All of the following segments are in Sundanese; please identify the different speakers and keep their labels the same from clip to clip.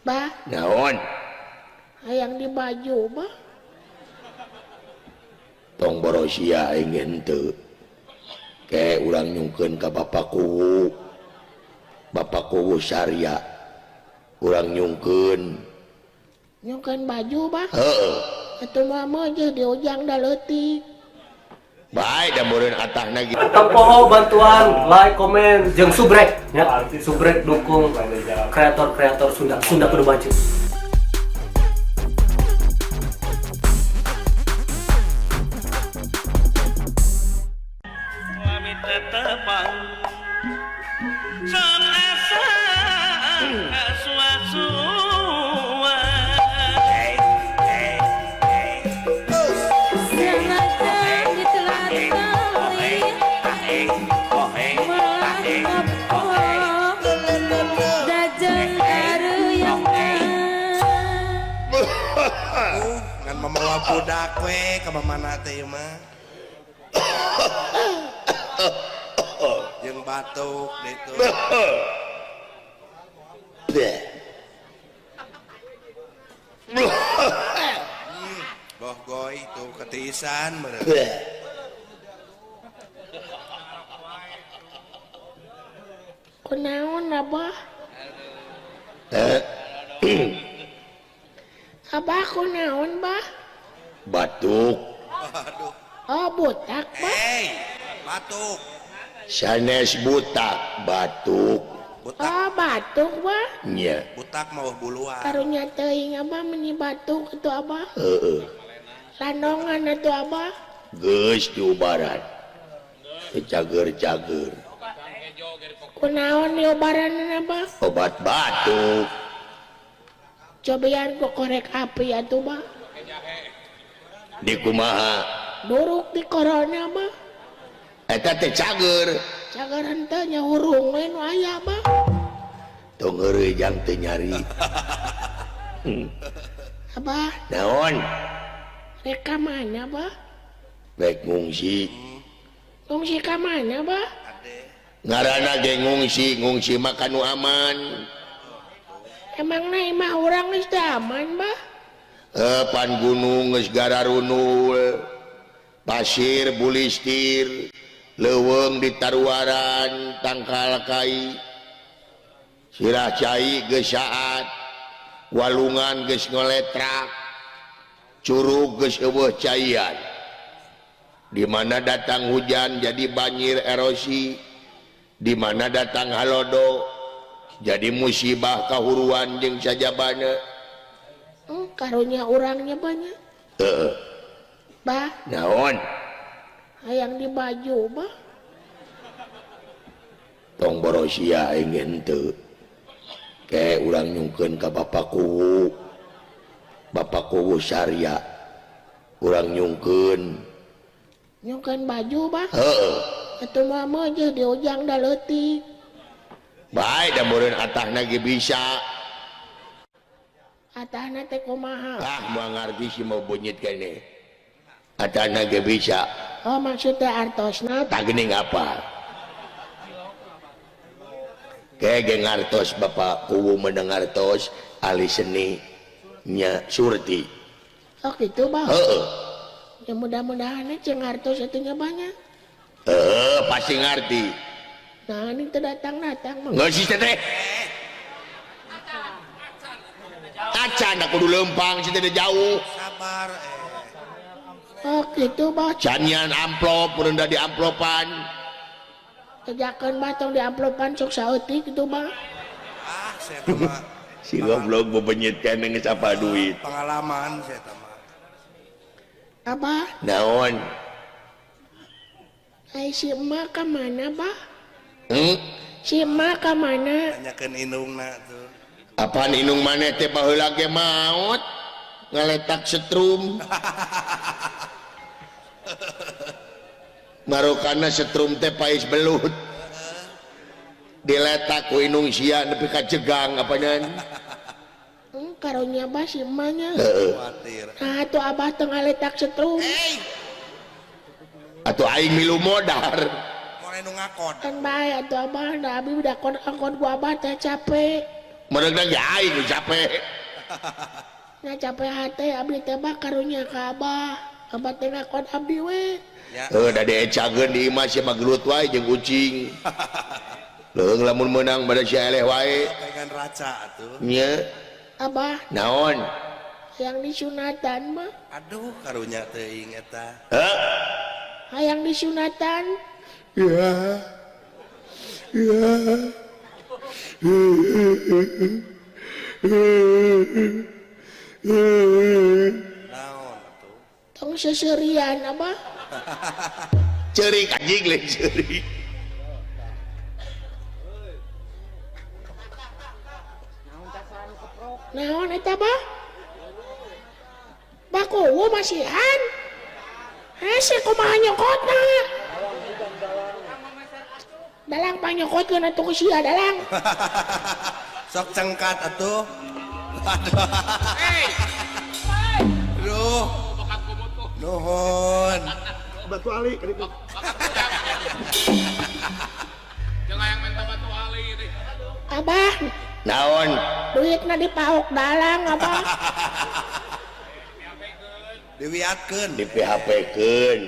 Speaker 1: Bah,
Speaker 2: Naon?
Speaker 1: Hayang di baju bah.
Speaker 2: Tong borosia aing henteu. Ke urang nyungkeun ka Bapak Kuwu. Bapak Kuwu Sarya. Urang nyungkeun.
Speaker 1: Nyungkeun baju bah.
Speaker 2: Heeh.
Speaker 1: Atuh mah aja diujang da leutik.
Speaker 2: Baik da meureun atahna gitu.
Speaker 3: Tong poho bantuan like, komen, jeung subrek ya. Subrek dukung kreator-kreator Sunda. Sunda kudu maju.
Speaker 4: Ngan mamawa budak we ka mamana teh ieu mah. Jeung batuk ditu. Boh goy tuh ketiisan meureun.
Speaker 1: Kunaon Abah? Abah kunaon bah?
Speaker 2: Batuk.
Speaker 4: Aduh.
Speaker 1: Oh butak bah.
Speaker 4: Hey, batuk.
Speaker 2: Sanes butak, batuk.
Speaker 4: Butak.
Speaker 1: Oh batuk bah.
Speaker 2: Nya.
Speaker 4: Butak mau buluan.
Speaker 1: Karunya teuing Abah meni batuk atuh Abah.
Speaker 2: Heeh.
Speaker 1: Landongan atuh Abah.
Speaker 2: Geus diubaran. Teu cager-cager.
Speaker 1: Kunaon diobaran Abah?
Speaker 2: Obat batuk.
Speaker 1: Cobian ku korek api atuh bah.
Speaker 2: Di kumaha?
Speaker 1: Duruk di corona bah.
Speaker 2: Eta teh cager.
Speaker 1: Cager henteu nya hurung we nu aya bah.
Speaker 2: Tong heureuy jang teu nyari.
Speaker 1: Abah.
Speaker 2: Naon?
Speaker 1: Rek ka mana bah?
Speaker 2: Rek ngungsi.
Speaker 1: Ngungsi ka mana bah?
Speaker 2: Ngaranna ge ngungsi, ngungsi mah ka nu aman.
Speaker 1: Emangna imah urang geus teu aman bah?
Speaker 2: Pan gunung geus gararunul, pasir bulistir, leuweung di taruaran tangkal kai, sirah cai geus saat, walungan geus ngoletrak, curug geus eueuh caian. Di mana datang hujan jadi banjir erosi, di mana datang halodo jadi musibah kahuruan jeung sajabana.
Speaker 1: Karunya urangnya banyak.
Speaker 2: Heeh.
Speaker 1: Bah.
Speaker 2: Naon?
Speaker 1: Hayang di baju bah.
Speaker 2: Tong borosia aing henteu. Ke urang nyungkeun ka Bapak Kuwu. Bapak Kuwu Sarya. Urang nyungkeun.
Speaker 1: Nyungkeun baju bah.
Speaker 2: Heeh.
Speaker 1: Atuh mah aja diujang da leutik.
Speaker 2: Baik da meureun atahna ge bisa.
Speaker 1: Atahna teh kumaha?
Speaker 2: Ah, moal ngarti si mau bunyit keneh. Atahna ge bisa.
Speaker 1: Oh, maksudnya artosna
Speaker 2: tah geuning apa? Ke ge ngartos Bapak Kuwu menang ngartos ahli seni nya Surti.
Speaker 1: Oh gitu bah.
Speaker 2: Heeh.
Speaker 1: Ya mudah-mudahan jeung ngartos atuh nya banyak.
Speaker 2: Heeh, pasti ngarti.
Speaker 1: Nah, ini teu datang-datang mah.
Speaker 2: Geus sih teh. Acan da kudu leumpang si teh jauh.
Speaker 4: Sabar
Speaker 1: Oh gitu bah.
Speaker 2: Canian amplop mun da di amplopan.
Speaker 1: Tejakeun bah tong di amplopan sok saeutik kitu bah.
Speaker 4: Ah, saya mah.
Speaker 2: Si goblok bebenyit keneh geus apa duit.
Speaker 4: Pengalaman saya mah.
Speaker 1: Abah.
Speaker 2: Naon?
Speaker 1: Ai si emak ka mana bah?
Speaker 2: Hmm?
Speaker 1: Si emak ka mana?
Speaker 4: Tanyakeun indungna tuh.
Speaker 2: Apaan indung maneh teh baheula ge maot ngaletak setrum. Marokana setrum teh pais belut. Diletak ku indung sia nepi ka jegang apanan.
Speaker 1: Karunya bah si emaknya.
Speaker 2: Heeh.
Speaker 1: Nah atuh abah teh ngaletak setrum.
Speaker 2: Atuh aing milu modar.
Speaker 4: Nu ngakon.
Speaker 1: Kan bae atuh abah, da abi udah kon angkon ku abah teh capek.
Speaker 2: Mereugna ge aing capek.
Speaker 1: Nya capek hate abdi teh bah karunya ka abah. Abah teh ngakon abdi we.
Speaker 2: Heuh da diecageun di imah sia mah gelut wae jeung ucing. Leuheung lamun meunang bada sia eleh wae.
Speaker 4: Pengen raca atuh.
Speaker 2: Nya.
Speaker 1: Abah.
Speaker 2: Naon?
Speaker 1: Hayang disunatan mah.
Speaker 4: Aduh karunya teuing eta.
Speaker 2: Heuh?
Speaker 1: Hayang disunatan.
Speaker 2: Ya. Ya.
Speaker 4: Naon atuh?
Speaker 1: Tong seserian abah.
Speaker 2: Ceurik anjing lain ceurik.
Speaker 1: Naon eta bah? Bakuwu masihan. Hese kumaha nyokotna? Dalang panyokotkeun atuh ku sia dalang.
Speaker 4: Sok cengkat atuh. Aduh. Aduh. Nuhun.
Speaker 5: Batu Ali kali itu.
Speaker 6: Jangan yang minta batu ali ini.
Speaker 1: Abah.
Speaker 2: Naon?
Speaker 1: Duitna dipaok dalang abah.
Speaker 4: Diwiatkeun,
Speaker 2: di PHP-keun.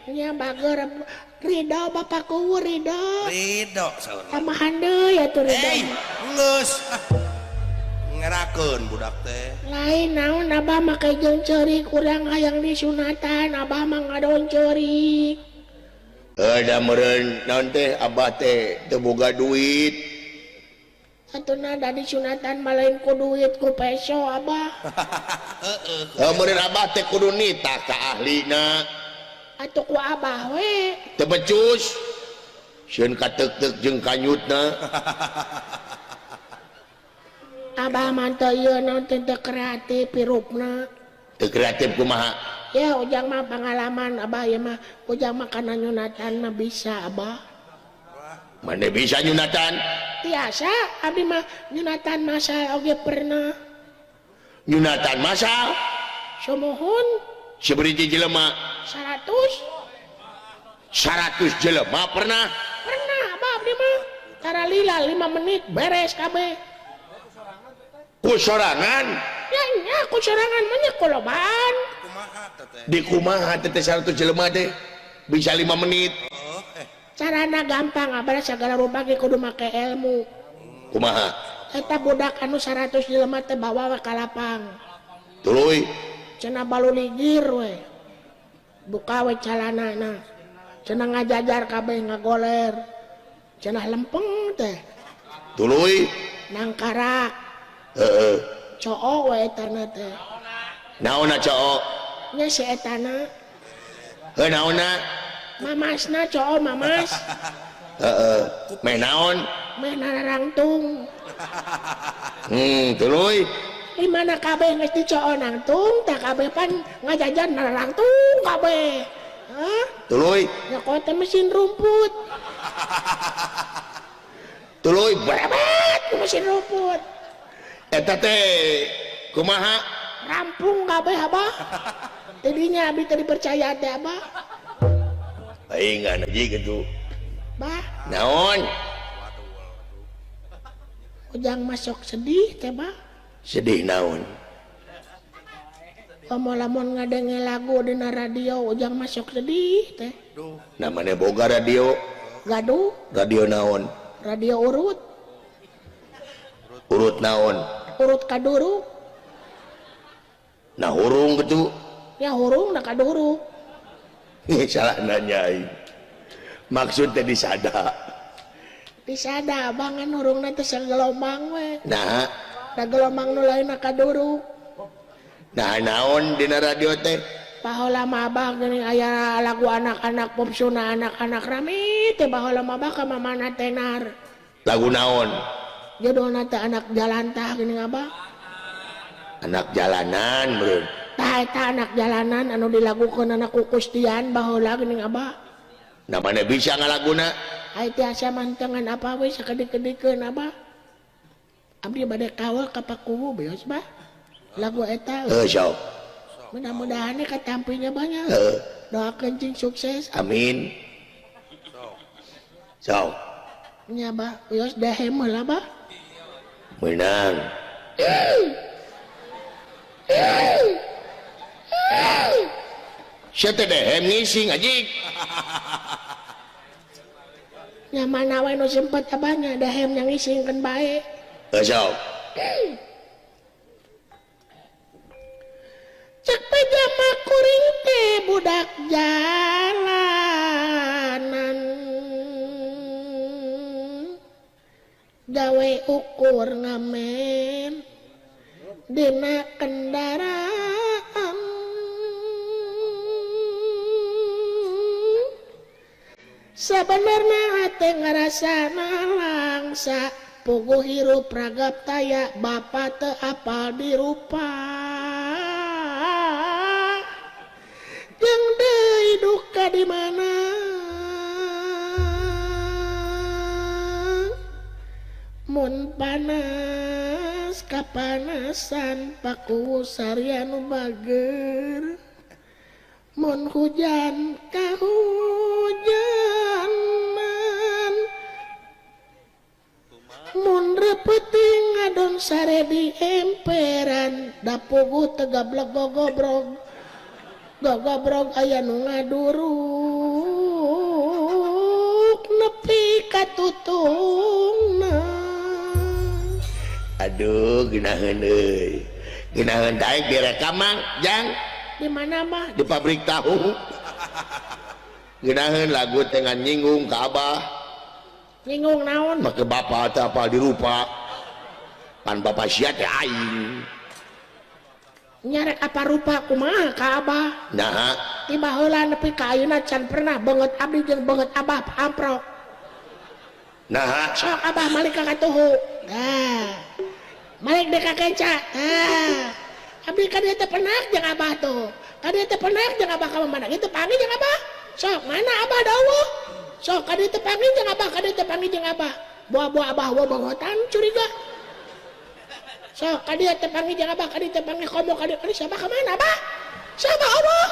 Speaker 1: Nya bager ridho bapak kuwu ridho.
Speaker 4: Ridho saur.
Speaker 1: Tambahan deui atuh ridho.
Speaker 4: Hey, geus. Ngerakeun budak teh.
Speaker 1: Lain naon abah make jeung ceurik urang hayang disunatan abah mah ngadon ceurik.
Speaker 2: Heuh da meureun naon teh abah teh teu boga duit.
Speaker 1: Atuna da disunatan mah lain ku duit ku peso abah.
Speaker 2: Heuh meureun abah teh kudu nitah ka ahlina.
Speaker 1: Atuh ku abah we.
Speaker 2: Teu becus. Sieun kateuk-teuk jeung kanyutna.
Speaker 1: Abah mah teu ieu naon teh teu kreatif hirupna.
Speaker 2: Teu kreatif kumaha?
Speaker 1: Ya ujang mah pengalaman abah ieu mah ujang mah kana nyunatan mah bisa abah.
Speaker 2: Mana bisa nyunatan?
Speaker 1: Tiasa abdi mah nyunatan masal oge pernah.
Speaker 2: Nyunatan masal?
Speaker 1: Sumuhun.
Speaker 2: Seberiji jelema?
Speaker 1: 100.
Speaker 2: 100 jelema pernah?
Speaker 1: Pernah abah abdi mah. Tara lila 5 menit beres kabeh.
Speaker 2: Ku sorangan?
Speaker 1: Ya nya ku sorangan mah nya kolobaan.
Speaker 4: Kumaha teteh?
Speaker 2: Di kumaha teteh 100 jelema teh? Bisa 5 menit.
Speaker 4: Oh,
Speaker 1: Carana gampang abah segala rupa ge kudu make ilmu.
Speaker 2: Kumaha?
Speaker 1: Eta budak anu 100 jelema teh bawa we ka lapang.
Speaker 2: Tuluy.
Speaker 1: Cenah baluligir we. Buka we calanana. Cenah ngajajar kabeh ngagoler. Cenah lempeng teh.
Speaker 2: Tuluy.
Speaker 1: Nangkarak.
Speaker 2: Heeh.
Speaker 1: Coo we etana teh.
Speaker 2: Naonna coo?
Speaker 1: Nya si etana.
Speaker 2: Heuh naonna?
Speaker 1: Mamasna coo mamas.
Speaker 2: Heeh. Meh naon?
Speaker 1: Meh narangtung.
Speaker 2: Tuluy.
Speaker 1: Di mana kabeh geus dicoo nangtung, tah kabeh pan ngajajan narangtung kabeh. Hah?
Speaker 2: Tuluy.
Speaker 1: Nyokot teh mesin rumput.
Speaker 2: Tuluy
Speaker 1: berebet ku mesin rumput.
Speaker 2: Eta teh kumaha?
Speaker 1: Rampung kabeh abah. Tidinya abdi teh dipercaya teh abah.
Speaker 2: Aing aja gitu.
Speaker 1: Bah.
Speaker 2: Naon?
Speaker 1: Ujang masuk sedih teh bah.
Speaker 2: Sedih naon?
Speaker 1: Komo lamun ngadenge lagu dina radio ujang masuk sedih teh.
Speaker 2: Namanya boga radio.
Speaker 1: Gaduh.
Speaker 2: Radio naon?
Speaker 1: Radio urut.
Speaker 2: Urut naon?
Speaker 1: Urut kaduruk.
Speaker 2: Nah hurung gitu.
Speaker 1: Ya hurung nah kaduruk.
Speaker 2: Salah nanya aing. Maksud teh disada.
Speaker 1: Disada abangan hurungna teh sagelombang we.
Speaker 2: Nah,
Speaker 1: da gelombang nu lainna kaduruk.
Speaker 2: Nah naon dina radio teh?
Speaker 1: Baheula mah abah geuning aya lagu anak-anak pop suna anak-anak rame teh baheula mah abah ka mamana tenar.
Speaker 2: Lagu naon?
Speaker 1: Judulna teh anak jalan tah geuning abah.
Speaker 2: Anak jalanan beureun.
Speaker 1: Tah eta anak jalanan anu dilagukeun anak ku Kustian baheula geuning abah.
Speaker 2: Nah mana bisa ngalaguna?
Speaker 1: Ai tiasa mantengan apa we sakedik-kedikeun abah. Abdi bade kawal ka Pakuwu beos bah. Lagu eta.
Speaker 2: Heuh sok.
Speaker 1: Mudah-mudahan katampinya banyak.
Speaker 2: Heuh.
Speaker 1: Doakeun cing sukses.
Speaker 2: Amin. Sok.
Speaker 1: Nya bah, wios dahem heula bah.
Speaker 2: Menang. Sia teh dehem ngising anjing.
Speaker 1: Nya mana we nu sempet abahnya dehem yang ngisingkeun bae.
Speaker 2: Sok.
Speaker 1: Cek pejama kuring teh budak jalanan gawe ukur ngamen dina kendaraan sabenerna hate ngarasa nalangsa puguh hirup ragap taya bapa teu apal dirupa jeung deui duka di mana mun panas kapanasan paku saria nu bager mun hujan kahujanan mun repeuting ngadon sare di emperan da puguh teu gablek gogobrog gogobrog aya nu ngaduruk nepi ka tutungna.
Speaker 2: Aduh geunaheun euy. Geunaheun daek direkam Mang Jang.
Speaker 1: Di mana mah?
Speaker 2: Di pabrik tahu. Geunaheun lagu teh ngan nyinggung ka abah.
Speaker 1: Nyinggung naon?
Speaker 2: Make bapa teh apal dirupa. Pan bapa sia teh aing.
Speaker 1: Nyarek apa rupa kumaha ka abah?
Speaker 2: Naha?
Speaker 1: Ti baheula nepi ka ayeuna can pernah beungeut abdi jeung beungeut abah amprok.
Speaker 2: Naha?
Speaker 1: Sok abah malik ka katuhu. Nah. Malik deui ka kenca. Nah. Abdi ka dieu teh penak jeung abah tuh. Ka dieu teh penak jeung abah ka mana? Kitu panggih jeung abah. Sok mana abah dawuh? Sok ka dieu teh panggih jeung abah, ka dieu teh panggih jeung abah. Buah-buah abah wa bangotan curiga. Sok ka dieu teh panggih jeung abah, ka dieu teh panggih komo ka dieu. Siapa ka mana abah? Siapa Allah?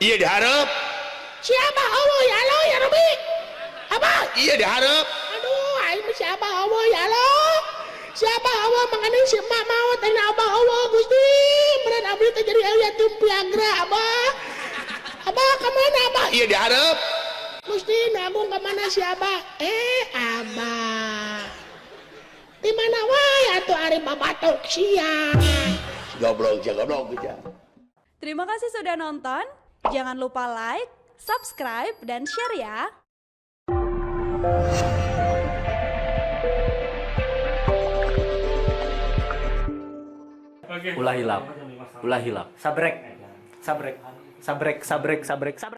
Speaker 2: Ieu dihareup.
Speaker 1: Siapa Allah ya Allah ya Rabbi? Abah.
Speaker 2: Ieu dihareup.
Speaker 1: Aduh, aing mah siapa Allah ya Allah? Siapa Allah mengenai si emak maut aing abah Allah Gusti. Meureun abdi teh jadi yatim piagra abah. Abah ka mana abah?
Speaker 2: Ieu dihareup.
Speaker 1: Gusti nanggung ka mana si abah? Abah. Di mana wae atuh ari babatok sia.
Speaker 2: Goblok sia goblok sia.
Speaker 5: Terima kasih sudah nonton. Jangan lupa like, subscribe, dan share ya.
Speaker 3: Ulah hilap. Ulah hilap. Sabrek. Sabrek. Sabrek, sabrek, sabrek, sabrek.